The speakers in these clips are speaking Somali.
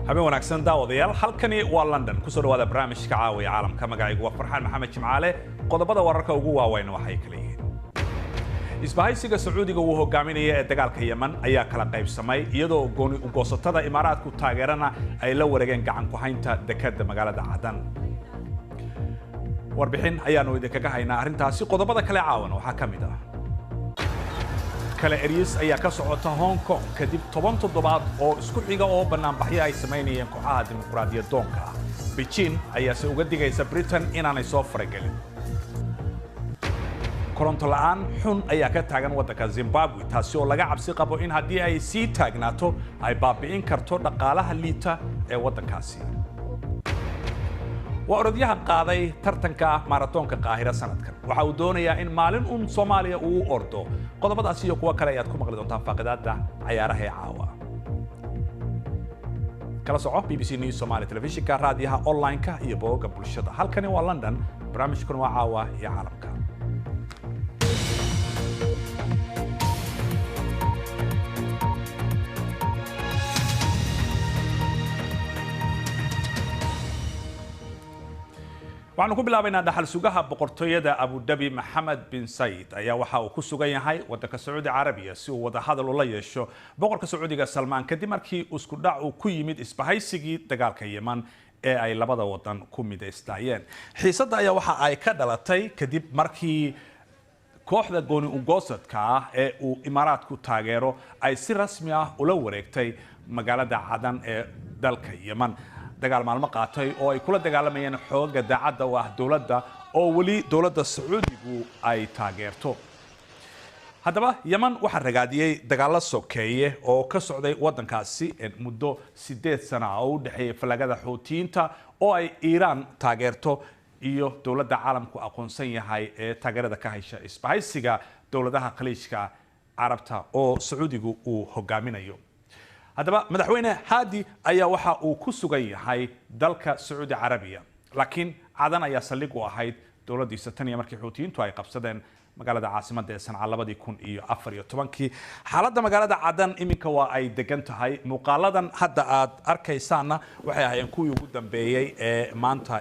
Habeen wanaagsan, daawadayaal. Halkani waa London. Kusoo dhawaada barnaamijka Caawiya Caalamka. Magacaygu waa Farxaan Maxamed Jimcaale. Qodobada wararka ugu waaweyn waxay kala yihiin: isbahaysiga Sacuudiga uu hogaaminaya ee dagaalka Yemen ayaa kala qaybsamay, iyadoo gooni ugoosatada Imaaraadku taageerana ay la wareegeen gacan ku haynta dekadda magaalada Cadan. Warbixin ayaanu idinkaga haynaa arrintaasi. Qodobada kale caawan waxaa ka mid ah: kala eryis ayaa ka socota Hong Kong kadib 10 toddobaad oo isku xiga oo banaanbaxyo ay samaynayeen kooxaha dimuqraadiyad doonka ah. Beijing ayaase uga digaysa Britain inaanay soo faragelin. Koronto la'aan xun ayaa ka taagan waddanka Zimbabwe, taasi oo laga cabsi qabo in haddii ay sii taagnaato ay baabi'in karto dhaqaalaha liita ee waddankaasi. Waa orodyahan qaaday tartanka maratoonka Qaahira sanadkan. Waxa uu doonayaa in maalin uun Soomaaliya uu u ordo. Qodobadaas iyo kuwo kale ayaad ku maqli doontaan faaqidaada cayaaraha ee caawa. Kala soco BBC News Somali telefishinka, raadiyaha, online-ka iyo bogagga bulshada. Halkani waa London, barnaamijkuna waa Caawa iyo Caalamka. Waxaanu ku bilaabaynaa dhaxal sugaha boqortooyada Abu Dhabi, Maxamed bin Sayid, ayaa waxa uu ku sugan yahay wadanka Sacuudi Carabiya si uu wadahadal ula yeesho boqorka Sacuudiga Salmaan, kadib markii isku dhac uu ku yimid isbahaysigii dagaalka Yeman ee ay labada wadan ku midaysnaayeen. Xiisadda ayaa waxa ay ka dhalatay kadib markii kooxda gooni ugoosadka ah ee uu Imaaraadku taageero ay si rasmi ah ula wareegtay magaalada Cadan ee dalka Yeman, dagaal maalmo qaatay oo ay kula dagaalamayeen xoogaga daacadda oo ah dowladda oo weli dowladda Sacuudigu ay taageerto. Haddaba, Yeman waxaa ragaadiyey dagaalo sokeeye oo ka socday wadankaasi muddo 8 sana oo u dhexeeyay falagada Xuutiyiinta oo ay Iiraan taageerto iyo dowladda caalamku aqoonsan yahay ee taageerada ka hesha isbahaysiga dowladaha Khaliijka Carabta oo Sacuudigu uu hogaaminayo. Haddaba, madaxweyne Haadi ayaa waxa uu ku sugan yahay dalka Sacuudi Carabiya, laakiin Cadan ayaa saldhig u ahayd dowladdiisa tan iyo markii Xuutiyiintu ay qabsadeen magaalada caasimadda ee Sanca 2014-kii. Xaaladda magaalada Cadan iminka waa ay degan tahay. Muuqaaladan hadda aad arkaysaanna waxay ahaayeen kuwii ugu dambeeyey ee maanta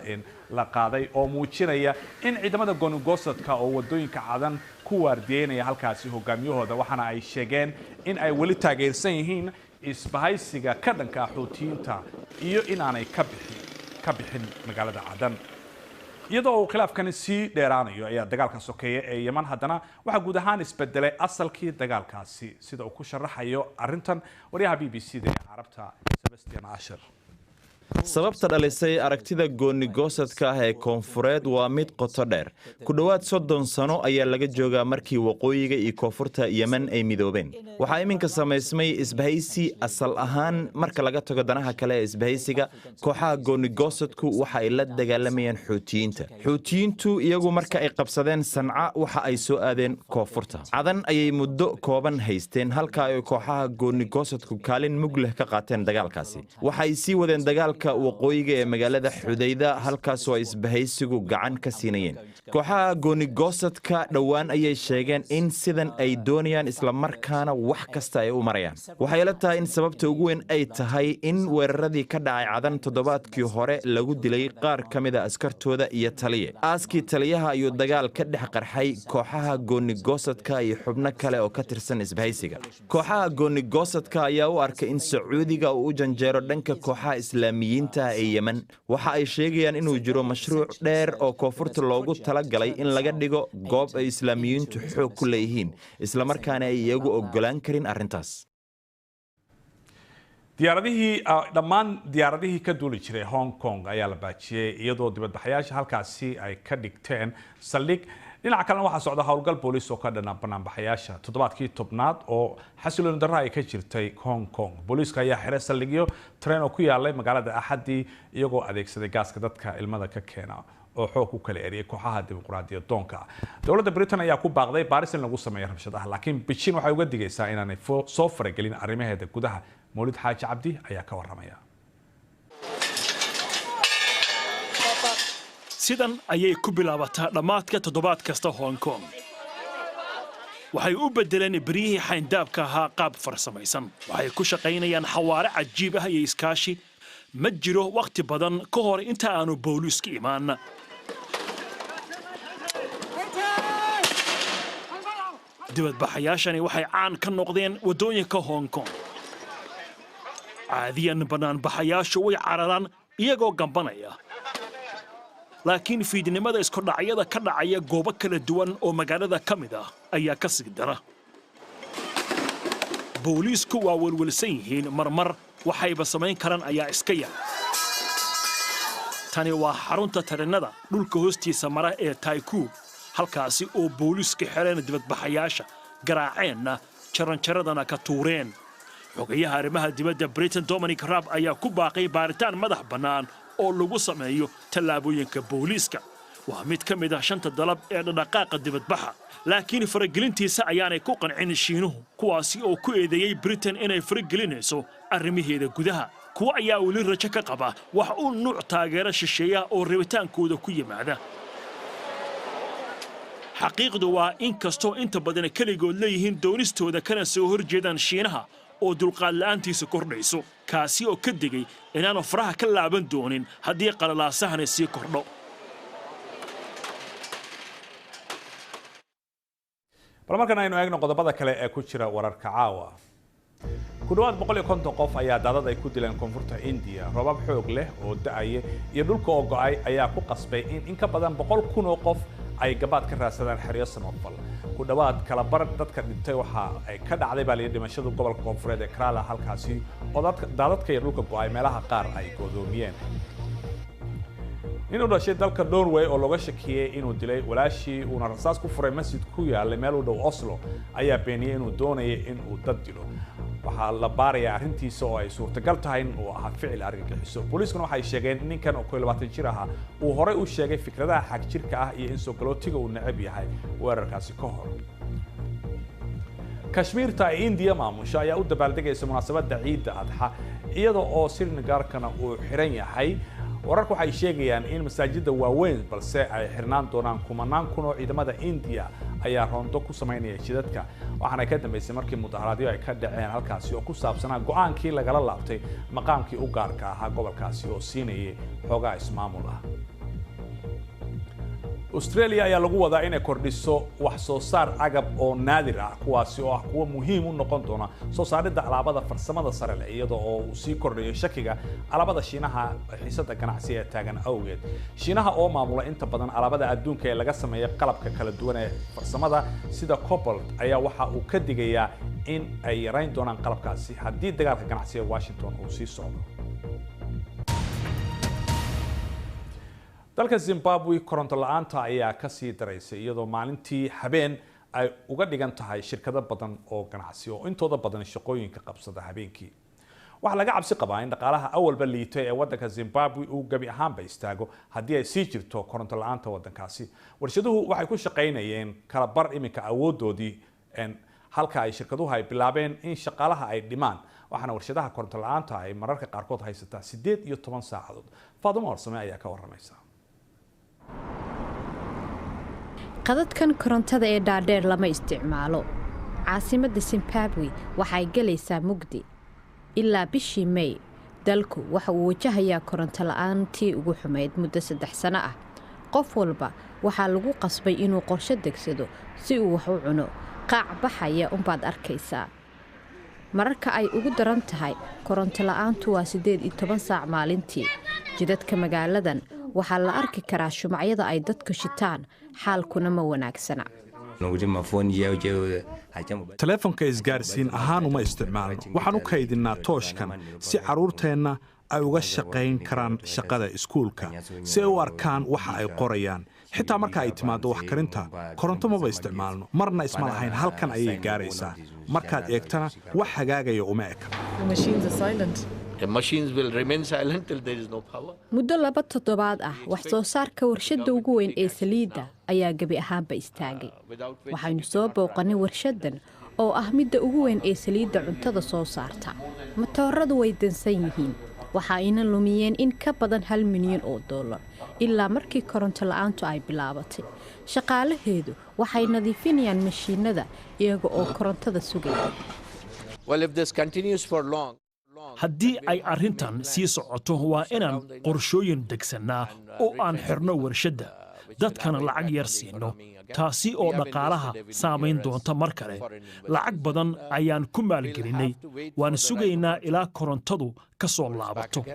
la qaaday oo muujinaya in ciidamada goonigosadka oo wadooyinka Cadan ku waardiyeynaya halkaasi hogaamiyahooda, waxaana ay sheegeen in ay weli taageersan yihiin isbahaysiga ka dhanka Xuutiyiinta iyo inaanay ka bixin magaalada Cadan. Iyadoo uu khilaafkani sii dheeraanayo ayaa dagaalka sokeeye ee Yeman, haddana waxaa guud ahaan isbedelay asalkii dagaalkaasi, sida uu ku sharaxayo arrintan waryaha BBC da ee Carabta, Sebastian Asher. Sababta dhalisay aragtida gooni-goosadka ah ee koonfureed waa mid qoto dheer. Ku dhowaad 30 sano ayaa laga joogaa markii waqooyiga iyo koonfurta Yemen ay midoobeen. Waxaa iminka samaysmay isbahaysi. Asal ahaan, marka laga tago danaha kale ee isbahaysiga, kooxaha gooni-goosadku waxa ay la dagaalamayeen Xuutiyiinta. Xuutiyiintu iyagu marka ay qabsadeen Sanca, waxa ay soo aadeen koonfurta. Cadan ayay muddo kooban haysteen, halka ay kooxaha gooni-goosadku kaalin mug leh ka qaateen dagaalkaasi. Waxay sii wadeen dagaalka waqooyiga ee magaalada Xudayda, halkaasoo ay isbahaysigu gacan ka siinayeen kooxaha gooni-goosadka. Dhowaan ayay sheegeen in sidan ay doonayaan, islamarkaana wax kasta ay u marayaan. Waxay la tahay in sababta ugu weyn ay tahay in weeraradii ka dhacay Cadan toddobaadkii hore lagu dilay qaar ka mida askartooda iyo taliye. Aaskii taliyaha ayuu dagaal ka dhex qarxay kooxaha gooni-goosadka iyo xubno kale oo ka tirsan isbahaysiga. Kooxaha gooni-goosadka ayaa u arkay in Sacuudiga uu u janjeero dhanka kooxaha Islaamiyiinta ee Yemen. Waxa ay sheegayaan inuu jiro mashruuc dheer oo koonfurta loogu talagalay in laga dhigo goob ay Islaamiyiintu xoog ku leeyihiin, islamarkaana ay iyagu oggolaan karin arrintaas. Diyaaradihii, dhammaan diyaaradihii ka duuli jiray Hong Kong ayaa la baajiyey, iyadoo dibadbaxayaasha halkaasi ay ka dhigteen saldhig. Dhinaca kalena, waxaa socda howlgal booliis oo ka dhana banaanbaxayaasha toddobaadkii 10aad oo xasilooni darro ay ka jirtay Hong Kong. Booliiska ayaa xiray saldhigyo tareen oo ku yaalay magaalada Axadii, iyagoo adeegsaday gaaska dadka ilmada ka keena oo xoog ku kala eriyay kooxaha dimuqraadiyad doonka. Dowladda Britain ayaa ku baaqday baaris in lagu sameeyo rabshadaha, laakiin Beijing waxay uga digaysaa inaanay soo faragelin arrimaheeda gudaha. Mawlid Xaaji Cabdi ayaa ka waramaya. Sidan ayay ku bilaabataa dhammaadka toddobaad kasta Hong Kong. Waxay u beddeleen beryihii xayndaabka ahaa qaab farsamaysan. Waxay ku shaqaynayaan xawaare cajiib ah iyo iskaashi. Ma jiro wakhti badan ka hor inta aanu booliisku imaan. Dibadbaxayaashani waxay caan ka noqdeen waddooyinka Hong Kong. Caadiyan bannaanbaxayaashu way cararaan iyagoo gambanaya, laakiin fiidnimada iskudhacyada ka dhacaya goobo kala duwan oo magaalada ka mid ah ayaa ka sii dara. Booliisku waa welwelsan yihiin, marmar waxayba samayn karaan ayaa iska yar. Tani waa xarunta tareenada dhulka hoostiisa mara ee Taikuu, halkaasi oo booliiska xereen dibadbaxayaasha, garaaceenna, jaranjaradana ka tuureen. Xogayaha arrimaha dibadda Britain Dominic Raab ayaa ku baaqay baaritaan madax bannaan oo lagu sameeyo tallaabooyinka booliiska. Waa mid ka mid ah shanta dalab ee dhaqdhaqaaqa dibadbaxa, laakiin faragelintiisa ayaanay ku qancin Shiinuhu, kuwaasi oo ku eedeeyey Britain inay faragelinayso arrimaheeda gudaha. Kuwo ayaa weli rajo ka qaba wax uu nuuc taageero shisheeyaha oo rabitaankooda ku yimaada. Xaqiiqdu waa in kastoo inta badan keligood leeyihiin doonistooda kana soo horjeedaan Shiinaha oo dulqaad la'aantiisa kordhayso, kaasi oo ka degay inaanu faraha ka laaban doonin haddii qalalaasahani sii kordho. Bal markan aynu eegno qodobada kale ee ku jira wararka caawa. Ku dhawaad 150 qof ayaa daadad ay ku dileen koonfurta India. Roobab xoog leh oo da'aya iyo dhulka oo go'ay ayaa ku qasbay in ka badan 100,000 oo qof ay gabaad ka raadsadaan xeryo samafal. Ku dhawaad kala bar dadka dhintay waxa ay ka dhacday baa layidhi dhimashadu gobolka koonfureed ee Kerala, halkaasi oo daadadka iyo dhulka go'ay meelaha qaar ay goodoomiyeen. Nin u dhashay dalka Norway oo looga shakiyey inuu dilay walaashii uuna rasaas ku furay masjid ku yaalay meel u dhow Oslo ayaa beeniyey inuu doonayay in uu dad dilo. Waxaa la baarayaa arrintiisa oo ay suurtagal tahay in uu ahaa ficil argagixiso. Booliiskuna waxay sheegeen in ninkan oo 21 jir ahaa uu horey u sheegay fikradaha xagjirka ah iyo in soo galootiga uu neceb yahay weerarkaasi ka hor. Kashmiirta ay Indiya maamusho ayaa u dabaaldegaysa munaasabadda Ciidda Adxa iyada oo Srinagarkana uu xiran yahay. Wararku waxay sheegayaan in masaajidda waaweyn balse ay xirnaan doonaan. Kumanaan kun oo ciidamada India ayaa roondo ku samaynaya jidadka, waxaana ka dambeysay markii mudaharaadyo ay ka dhaceen halkaasi oo ku saabsanaa go'aankii lagala laabtay maqaamkii u gaarka ahaa gobolkaasi oo siinayay xoogaa ismaamul ah. Australia ayaa lagu wadaa inay kordhiso wax soo saar agab oo naadir ah, kuwaasi oo ah kuwo muhiim u noqon doona soo saaridda alaabada farsamada sare leh, iyada oo uu sii kordhayo shakiga alaabada Shiinaha xiisada ganacsi ee taagan awgeed. Shiinaha oo maamula inta badan alaabada adduunka ee laga sameeya qalabka kala duwan ee farsamada sida cobalt ayaa waxa uu ka digayaa in ay yarayn doonaan qalabkaasi haddii dagaalka ganacsi ee Washington uu sii socdo. Dalka Zimbabwe koronto la'aanta ayaa kasii daraysay, iyadoo maalintii habeen ay uga dhigan tahay shirkado badan oo ganacsi oo intooda badan shaqooyinka qabsada habeenkii. Waxaa laga cabsi qabaa in dhaqaalaha awalba liitay ee wadanka Zimbabwe uu gebi ahaanba istaago haddii ay sii jirto koronto la'aanta wadankaasi. Warshaduhu waxay ku shaqaynayeen kala bar iminka awoodoodii, halka ay shirkaduhu ay bilaabeen in shaqaalaha ay dhimaan, waxaana warshadaha koronto la'aanta ay mararka qaarkood haysataa 18 saacadood. Faadumo Horsame ayaa ka waramaysa. Qadadkan korontada ee dhaadheer lama isticmaalo. Caasimadda Zimbabwe waxay gelaysaa mugdi. Ilaa bishii May dalku waxa uu wajahayaa koronto la'aantii ugu xumayd muddo 3 sano ah. Qof walba waxaa lagu qasbay inuu qorsho degsado si uu wax u cuno. Qaac baxaya unbaad arkaysaa. Mararka ay ugu daran tahay koronto la'aantu waa 18 saac maalintii. Jidadka magaaladan waxaa la arki karaa shumacyada ay dadku shitaan, xaalkuna ma wanaagsana. Taleefonka isgaarsiin ahaan uma isticmaalno. Waxaan u kaydinaa tooshkan si carruurteenna ay uga shaqayn karaan shaqada iskuulka, si ay u arkaan waxa ay qorayaan. Xitaa marka ay timaaddo wax karinta, koronto maba isticmaalno. Marna isma lahayn halkan ayay gaaraysaa. Markaad eegtana wax hagaagaya uma eka. Muddo 2 toddobaad ah wax soo saarka warshadda ugu weyn ee saliidda ayaa gebi ahaanba istaagay. Waxaynu soo booqannay warshaddan oo ah midda ugu weyn ee saliidda cuntada soo saarta. Matooradu way dansan yihiin. Waxa ayna lumiyeen in ka badan $1 milyan ilaa markii koronto la-aantu ay bilaabatay. Shaqaalaheedu waxay nadiifinayaan mashiinada iyaga oo korontada sugaya. Haddii ay arrintan sii socoto, waa inaan qorshooyin degsannaa oo aan xirno warshadda, dadkana lacag yar siinno, taasi oo dhaqaalaha saamayn doonta mar kale. Lacag badan ayaan ku maalgelinnay. Waan sugaynaa ilaa korontadu ka soo laabato.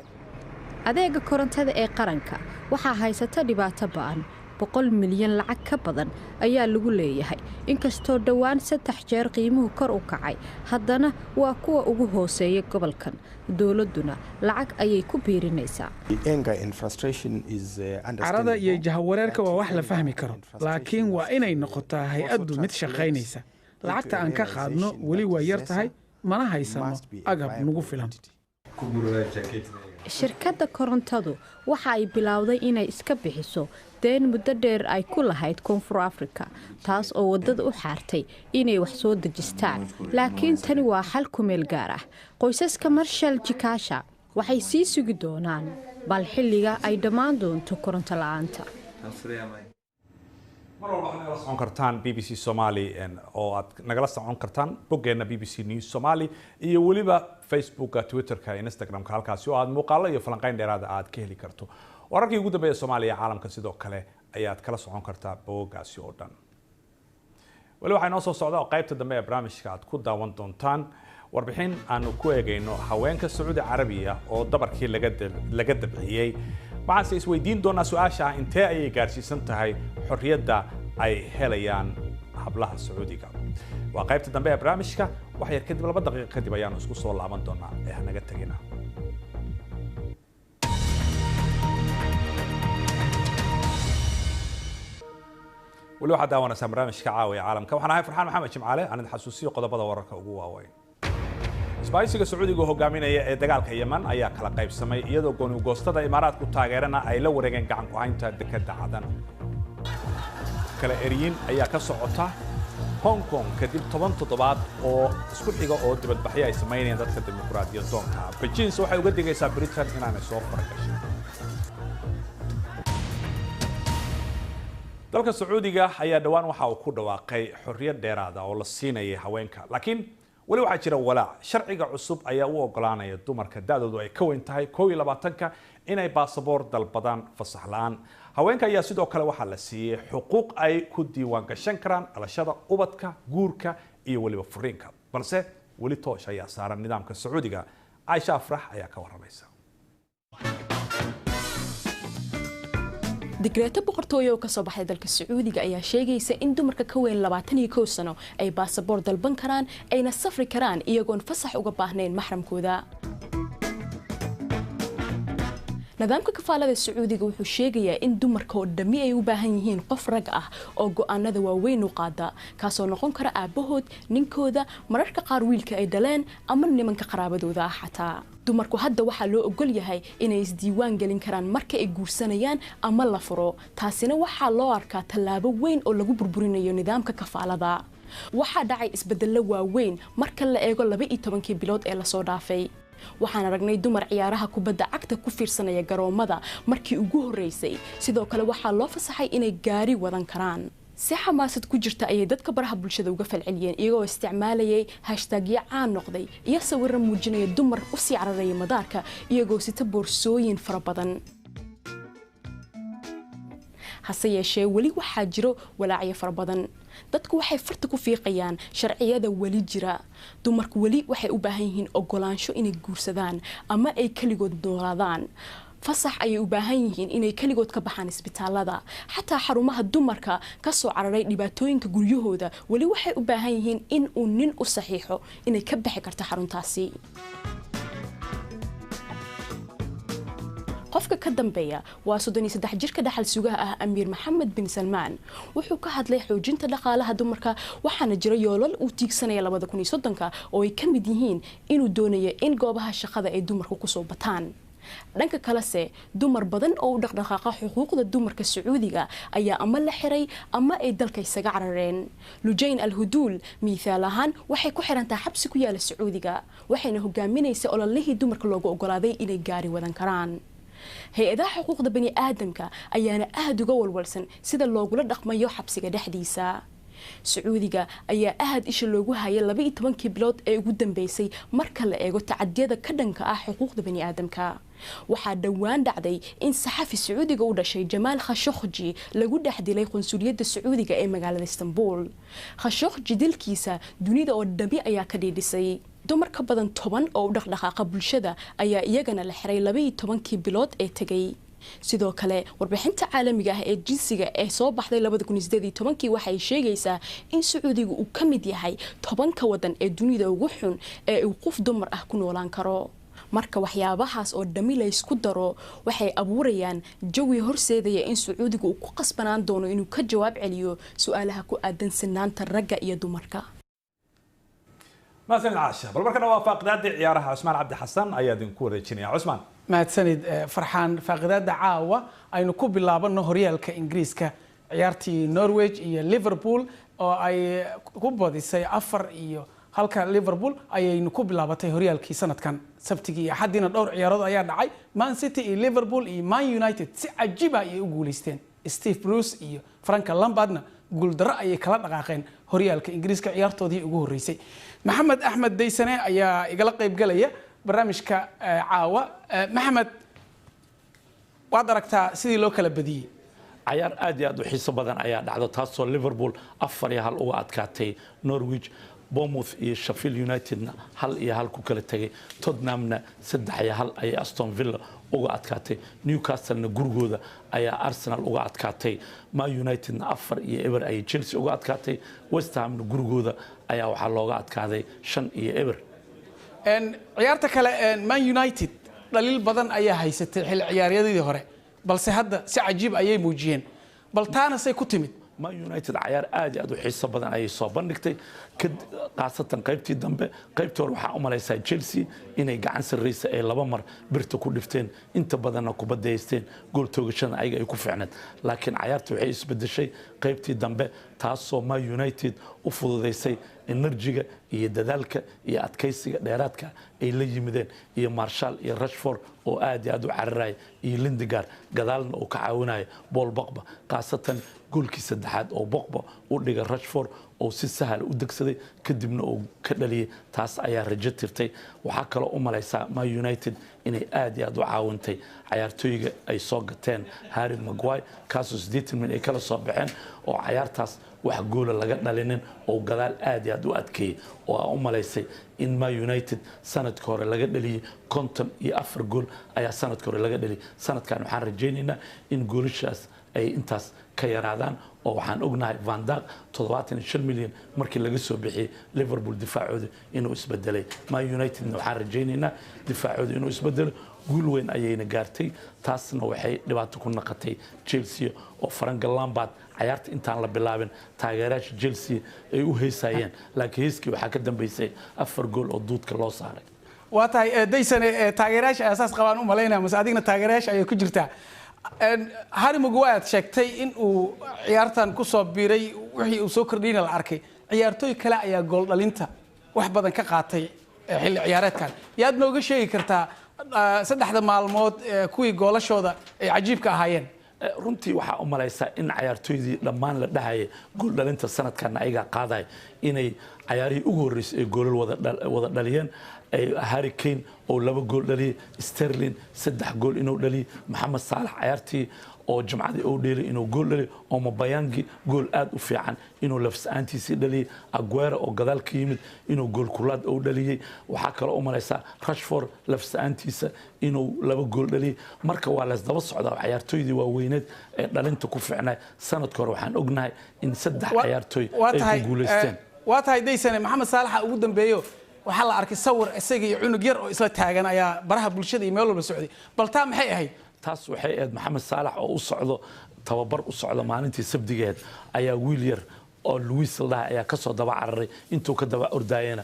Adeega korontada ee qaranka waxaa haysata dhibaato ba'an. 100 milyan lacag ka badan ayaa lagu leeyahay. Inkastoo dhowaan saddex jeer qiimuhu kor u kacay, haddana waa kuwa ugu hooseeya gobolkan. Dowladduna lacag ayay ku biirinaysaa. Carada iyo jahawareerka waa wax la fahmi karo, laakiin waa inay noqotaa hay'addu mid shaqaynaysa. Lacagta aan ka qaadno weli waa yar tahay, mana haysano agab nagu filan. Shirkadda korontadu waxa ay bilowday inay iska bixiso deen muddo dheer ay ku lahayd Koonfur Afrika, taas oo waddada u xaartay inay wax soo dejistaan, laakiin tani waa xal ku meel gaar ah. Qoysaska Marshal Jikaasha waxay sii sugi doonaan bal xilliga ay dhammaan doonto koronto la-aanta. Mar walba waxaad nagala socon kartaan BBC Somali oo aad nagala socon kartaan boggeena BBC News Somali iyo weliba Facebooka, Twitterka, Instagramka, halkaasi oo aad muuqaalo iyo falanqayn dheeraada aad ka heli karto. Wararkii ugu dambeeya Soomaaliya iyo caalamka sidoo kale ayaad kala socon kartaa boggaasi oo dhan. Weli waxaa inoo soo socda oo qaybta dambe ee barnaamijka aad ku daawan doontaan warbixin aanu ku eegayno haweenka Sacuudi Carabiya oo dabarkii laga dabciyey. Waxaanse isweydiin doonaa su-aasha ah: intee ayay gaarsiisan tahay xorriyadda ay helayaan hablaha Sacuudiga? Waa qaybta dambe ee barnaamijka. Wax yar kadib, 2 daqiiqo kadib, ayaanu isku soo laaban doonaa ee hanaga tegina. Weli waxaad daawanaysaa barnaamijka Caawa ee Caalamka. Waxaan ahay Farxaan Maxamed Jimcaale. Aan idin xasuusiyo qodobada wararka ugu waaweyn. Isbahaysiga Sacuudiga hogaaminaya ee dagaalka Yemen ayaa kala qaybsamay, iyadoo gooni-goostada Imaaraadku taageerana ay la wareegeen gacan ku haynta dekadda Cadan. Kala eryin ayaa ka socota Hong Kong kadib 10 toddobaad oo isku xiga oo dibadbaxyo ay samaynayaan dadka dimuqraadiyad doonka. Beijing waxay uga digaysaa Britain inaanay soo faragashin. Dalka Sacuudiga ayaa dhowaan waxa uu ku dhawaaqay xorriyad dheeraada oo la siinayay haweenka, laakiin weli waxaa jira walaac. Sharciga cusub ayaa u ogolaanaya dumarka da'doodu ay ka weyn tahay 21-ka inay baasaboor dalbadaan fasax la'aan. Haweenka ayaa sidoo kale waxaa la siiyey xuquuq ay ku diiwaan gashan karaan dhalashada ubadka, guurka iyo weliba furiinka, balse weli toosh ayaa saaran nidaamka Sacuudiga. Caaisha Afrax ayaa ka waramaysa. Digreeto boqortooyo oo kasoo baxay dalka Sacuudiga ayaa sheegaysa in dumarka ka weyn 21 sano ay baasaboor dalban karaan, ayna safri karaan iyagoon fasax uga baahnayn maxramkooda. Nidaamka kafaalada Sacuudiga wuxuu sheegayaa in dumarka oo dhammi ay u baahan yihiin qof rag ah oo go'aanada waaweyn u qaada, kaasoo noqon kara aabbahood, ninkooda, mararka qaar wiilka ay dhaleen ama nimanka qaraabadooda ah. Xataa dumarku hadda waxaa loo ogol yahay inay isdiiwaan gelin karaan marka ay guursanayaan ama la furo. Taasina waxaa loo arkaa tallaabo weyn oo lagu burburinayo nidaamka kafaalada. Waxaa dhacay isbedello waaweyn marka la eego 12-kii bilood ee lasoo dhaafay. Waxaan aragnay dumar ciyaaraha kubadda cagta ku fiirsanaya garoomada markii ugu horreysay. Sidoo kale waxaa loo fasaxay inay gaari wadan karaan. Si xamaasad ku jirta ayay dadka baraha bulshada uga falceliyeen, iyagoo isticmaalayay hashtagyo caan noqday iyo sawirro muujinaya dumar usii cararaya madaarka iyagoo sita boorsooyin fara badan. Hase yeeshee, weli waxaa jiro walaacyo fara badan. Dadku waxay farta ku fiiqayaan sharciyada weli jira. Dumarku weli waxay u baahan yihiin ogolaansho inay guursadaan ama ay keligood noolaadaan. Fasax ayay u baahan yihiin inay keligood ka baxaan isbitaalada. Xataa xarumaha dumarka ka soo cararay dhibaatooyinka guryahooda weli waxay u baahan yihiin in uu nin u saxiixo inay ka bixi karto xaruntaasi. Qofka ka dambeeya waa 33 jirka dhaxal sugaha ah, Amiir Maxamed bin Salmaan. Wuxuu ka hadlay xoojinta dhaqaalaha dumarka, waxaana jira yoolal uu tiigsanaya 2030-ka oo ay ka mid yihiin inuu doonayo in goobaha shaqada ay dumarku kusoo bataan. Dhanka kalese, dumar badan oo u dhaqdhaqaaqa xuquuqda dumarka Sacuudiga ayaa ama la xiray ama ay dalka isaga carareen. Lujayn Alhuduul, miithaal ahaan, waxay ku xirantaha xabsi ku yaala Sacuudiga, waxayna hogaaminaysa ololihii dumarka loogu ogolaaday inay gaari wadan karaan. Hay-adaha xuquuqda bani aadamka ayaana aada uga walwalsan sida loogula dhaqmayo xabsiga dhexdiisa. Sacuudiga ayaa aad isha loogu hayay 12-kii bilood ee ugu dambeysay marka la eego tacadiyada ka dhanka ah xuquuqda bani aadamka. Waxaa dhowaan dhacday in saxafi Sacuudiga u dhashay, Jamaal Khashogji, lagu dhex dilay qunsuliyadda Sacuudiga ee magaalada Istanbul. Khashogji dilkiisa dunida oo dhami ayaa ka dhiidhisay. Dumar ka badan 10 oo u dhaqdhaqaaqa bulshada ayaa iyagana la xiray 12-kii bilood ee tegay. Sidoo kale, warbixinta caalamiga ah ee jinsiga ee soo baxday 2018-kii waxay sheegaysaa in Sacuudiga uu ka mid yahay 10-ka wadan ee dunida ugu xun ee uu qof dumar ah ku noolaan karo. Marka waxyaabahaas oo dhammi laysku daro, waxay abuurayaan jawi horseedaya in Sacuudiga uu ku qasbanaan doono inuu ka jawaab celiyo su-aalaha ku aadan sinaanta ragga iyo dumarka. Mahadsanid, Caasha. Bal markana waa faaqidaadii ciyaaraha. Cusmaan Cabdi Xasan ayaa idinku wareejinaya. Cusmaan. Mahadsanid, Farxaan. Faaqidaada caawa aynu ku bilaabano horyaalka Ingiriiska, ciyaartii Norwich iyo Liverpool oo ay ku badisay 4-1 Liverpool ayaynu ku bilaabatay horyaalkii sanadkan. Sabtigii iyo Axadiina dhowr ciyaarood ayaa dhacay. Man City iyo Liverpool iyo Man United si cajiiba ayay u guuleysteen. Steve Bruce iyo Frank Lampardna guuldarro ayay kala dhaqaaqeen horyaalka Ingiriiska ciyaartoodii ugu horreysay. Maxamed Axmed Daysane ayaa igala qaybgalaya barnaamijka caawa. Maxamed, waad aragtaa sidii loo kala badiyey. Cayaar aad iyo aad u xiiso badan ayaa dhacdo, taasoo Liverpool 4-1 uga adkaatay Norwich. Bournemouth iyo Sheffield Unitedna 1-1 ku kala tegay. Tottenhamna 3-1 ayay Aston Villa uga adkaatay. Newcastlena gurigooda ayaa Arsenal uga adkaatay. Man Unitedna 4-0 ayay Chelsea uga adkaatay. West Hamna gurigooda ayaa waxaa looga adkaaday 5-0. Ciyaarta kale, Man United dhaliil badan ayaa haysatay xilli ciyaaryadii hore, balse hadda si cajiib ayay muujiyeen. Bal taana say ku timid? Man United cayaar aad iyo aad u xiiso badan ayay soo bandhigtay, khaasatan qaybtii dambe. Qaybtii hore waxaa u malaysaa Chelsea inay gacan sarreysa ay laba mar birta ku dhifteen, inta badanna kubadda haysteen, gool toogashada ayaga ay ku fiicneed. Laakiin cayaarta waxay isbedeshay qaybtii dambe, taasoo Man United u fududaysay energy-ga iyo dadaalka iyo adkaysiga dheeraadka ay la yimideen, iyo Martial iyo Rashford oo aad iyo aad u cararaya, iyo Lingard gadaalna uu ka caawinayo Paul Pogba, khaasatan goolkii saddexaad oo Pogba u dhigay Rashford oo si sahal u degsaday, kadibna uu ka dhaliyay. Taas ayaa rajo tirtay. Waxaa kaloo u malaysaa Man United inay aad iyo aad u caawintay cayaartooyga ay soo gateen, Harry Maguire, kaasoo 80 milyan ay kala soo baxeen, oo cayaartaas wax goola laga dhalinin oo gadaal aad iyo aad u adkeeyey, oo aa u malaysay in Man United sanadka hore laga dhaliyey 54 gool ayaa sanadka hore laga dhaliyey. Sanadkan waxaan rajaynaynaa in goolashaas ay intaas ka yaraadaan, oo waxaan ognahay Van Dijk 75 milyan markii laga soo bixiyey Liverpool difaacooda inuu isbedelay. Man Unitedna waxaan rajaynaynaa difaacooda inuu isbedelo. Guul weyn ayayna gaartay, taasna waxay dhibaato ku naqatay Chelsea, oo Frank Lampard cayaarta intaan la bilaabin taageerayaasha Chelsea ay u heysayeen, laakiin heeskii waxaa ka dambeysay afar gool oo duudka loo saaray. Waa tahay, Daysane. Taageerayaasha ayaa saas qabaan u malaynaya, mase adigna taageerayaasha ayay ku jirtaa? Harry Maguire aad sheegtay in uu ciyaartan ku soo biiray, wixii uu soo kordhiyna la arkay. Ciyaartooy kale ayaa gool dhalinta wax badan ka qaatay xilli ciyaareedkan. Yaad nooga sheegi kartaa saddexda maalmood kuwii goolashooda ay cajiibka ahaayeen? Runtii waxaa u malaysaa in cayaartooydii dhammaan la dhahaya gool dhalinta sanadkan ayagaa qaadaya inay cayaarihii ugu horreysay ay goolal wada dhaliyeen. Harry Kane oo laba gool dhaliyay, Sterling saddex gool inuu dhaliyay, Maxamed Saalax cayaartii oo jimcadii uu dheelay inuu gool dhaliyay, Aubameyang gool aad u fiican inuu lafs-aantiisii dhaliyay, Aguero oo gadaal ka yimid inuu gool kulaad uu dhaliyey. Waxaa kaloo u malaysaa Rashford lafs-aantiisa inuu laba gool dhaliyay. Marka waa laysdaba socdaa cayaartooydii waaweyneed ee dhalinta ku fiicnay. Sanadka hore waxaan ognahay in saddex cayaartooy ay ku guulaysteen. Waa tahay, Daysane. Maxamed Saalaxa ugu dambeeyo, waxaa la arkay sawir isaga iyo cunug yar oo isla taagan ayaa baraha bulshada iyo meel walba socday. Bal taa maxay ahayd? Taas waxay ahayd Maxamed Saalax oo u socdo tababar, u socdo maalintii sabdigeed, ayaa wiil yar oo Louis la dhahay ayaa kasoo daba cararay. Intuu ka daba ordaayena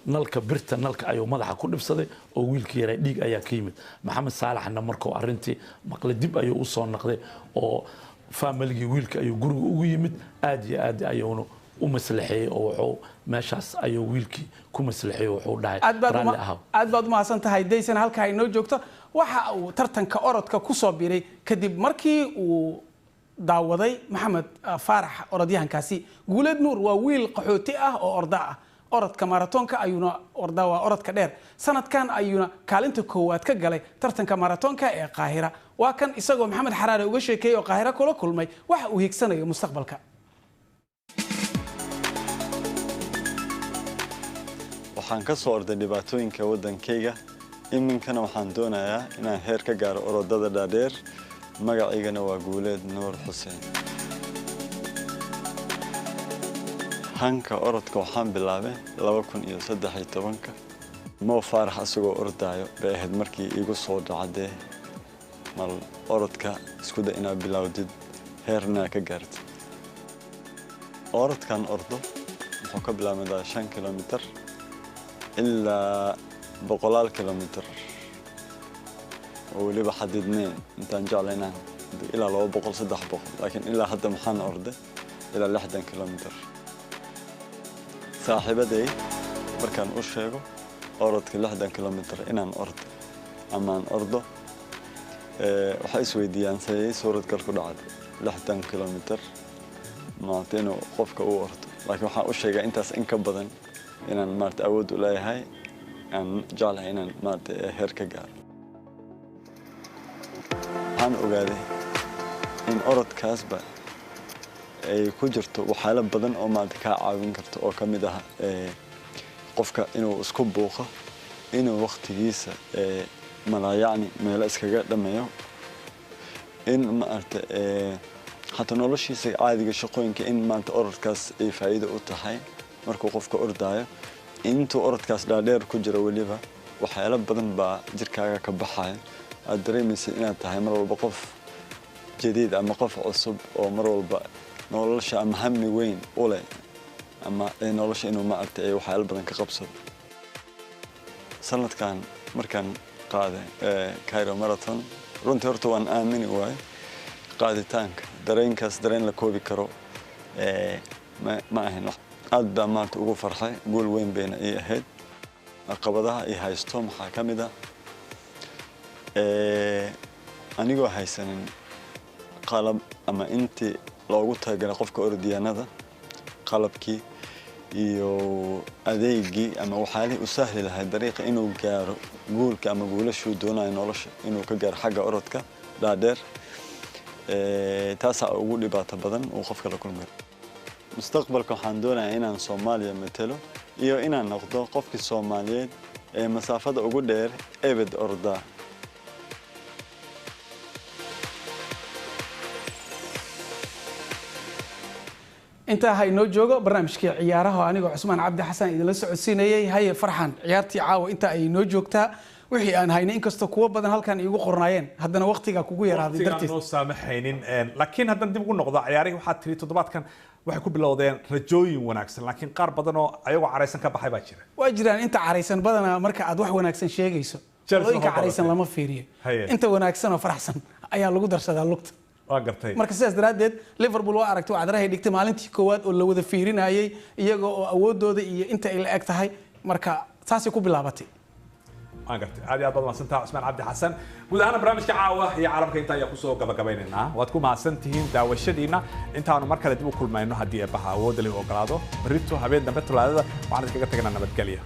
Nalka birta nalka ayuu madaxa ku dhibsaday oo wiilkii yaraa dhiig ayaa ka yimid. Maxamed Saalaxna markuu arrintii maqlay dib ayuu u soo noqday oo faamiligii wiilka ayuu guriga ugu yimid, aad iyo aad ayuuna u maslaxeeyey oo wuxuu meeshaas ayuu wiilkii ku maslaxeeyey, wuxuu dhahay raalli ahaw. Aad baad u mahadsan tahay Daysan. Halkaa inoo joogto waxa uu tartanka orodka ku soo biiray kadib markii uu daawaday Maxamed Faarax orodyahankaasi. Guuleed Nuur waa wiil qaxooti ah oo orda ah, orodka maratoonka ayuuna ordaa, waa orodka dheer. Sanadkan ayuuna kaalinta koowaad ka galay tartanka maratoonka ee Qaahira. Waa kan isagoo Maxamed Xaraare uga sheekeeyey oo Qaahira kula kulmay waxa uu hiigsanayo mustaqbalka. Waxaan ka soo orday dhibaatooyinka waddankayga, iminkana waxaan doonayaa inaan heer ka gaaro orodada dhaadheer. Magacaygana waa Guuleed Nuur Xuseen. Hanka orodka waxaan bilaabay 2013-ka. Mo Faarax asagoo ordaayo bay ahayd markii iigu soo dhacdee mal orodka isku day inaad bilowdid, heerna ka gaartid. Orodkan ordo wuxuu ka bilaabmadaa 5 kilomitir ilaa boqolaal kilomitir oo weliba xadidneen intaan jeclay inaan ilaa 200, 300, laakiin ilaa hadda maxaan orday ilaa 60 kilomitir. Saaxiibaday markaan u sheego orodka 60 kilomitir inaan ordo ama aan ordo, waxay isweydiiyaan sayay suuradgal ku dhacday 60 kilomitir maarata inuu qofka u ordo. Laakiin waxaan u sheegaa intaas in ka badan inaan maarata awood u leeyahay, aan jeclahay inaan maarata heer ka gaaro. Waxaan ogaaday in orodkaasba ay ku jirto waxyaalo badan oo maarata kaa caawin karto, oo ka mid ah qofka inuu isku buuqo, inuu waqtigiisa malaayacni meelo iskaga dhameeyo, in maarata xataa noloshiisa caadiga shaqooyinka in maarata orodkaas ay faa'iido u tahay. Markuu qofka ordaayo intuu orodkaas dhaadheer ku jiro, weliba waxyaalo badan baa jirkaaga ka baxaya, aad dareemaysa inaad tahay mar walba qof jadiid ama qof cusub oo mar walba nolosha ama hami weyn u leh ama nolosha inuu maaragtay ay waxyaalo badan ka qabsado. Sanadkan markaan qaaday Cairo Marathon, runtii horta waan aamini waaye qaaditaanka dareenkaas, dareen la koobi karo ma ahayn. Aad baa maanta ugu farxay, guul weyn bayna ii ahayd. Caqabadaha i haysto maxaa ka mid ah anigoo haysanin qalab ama intii loogu talagalay qofka orodyahanada, qalabkii iyo adeegii ama waxyaalihii u sahli lahay dariiqa inuu gaaro guulka ama guulashuu doonayo nolosha inuu ka gaaro xagga orodka dhaadheer. Taasaa ugu dhibaato badan uu qofka la kulmayo. Mustaqbalka waxaan doonayaa inaan Soomaaliya matalo iyo inaan noqdo qofkii Soomaaliyeed ee masaafada ugu dheer ebed ordaa. Intaa ha inoo joogo barnaamijkii ciyaaraha oo anigoo Cusmaan Cabdi Xasan idinla socodsiinayay. Haye Farxan, ciyaartii caawa inta ay inoo joogtaa wixii aan haynay, inkastoo kuwo badan halkan iigu qornaayeen, haddana waqtiga kugu yaraaday dartiis noo saamaxaynin. Laakiin haddaan dib ugu noqdo ciyaarihii, waxaad tiri toddobaadkan waxay ku bilowdeen rajooyin wanaagsan, laakiin qaar badan oo ayagoo caraysan ka baxay baa jira. Waa jiraan inta caraysan badanaa. Marka aad wax wanaagsan sheegayso, qolooyinka caraysan lama fiiriyo, inta wanaagsan oo faraxsan ayaa lagu darsadaa lugta. Waa gartay. Marka sidaas daraaddeed Liverpool waa aragtay wacdarahay dhigtay maalintii koowaad oo la wada fiirinayay iyaga oo awoodooda iyo inta ay la eg tahay, marka saasay ku bilaabatay. Waan gartay, aad iyo aad baad mahadsantaha Cusmaan Cabdi Xasan. Guud ahaan barnaamijka caawa iyo caalamka inta ayaa kusoo gabagabaynaynaa. Waad ku mahadsan tihiin daawashadiina. Intaanu mar kale dib u kulmayno haddii eebbaha awoodda leh ogolaado berrito habeen dambe Talaadada, waxaan idinkaga tagnaa nabadgelya.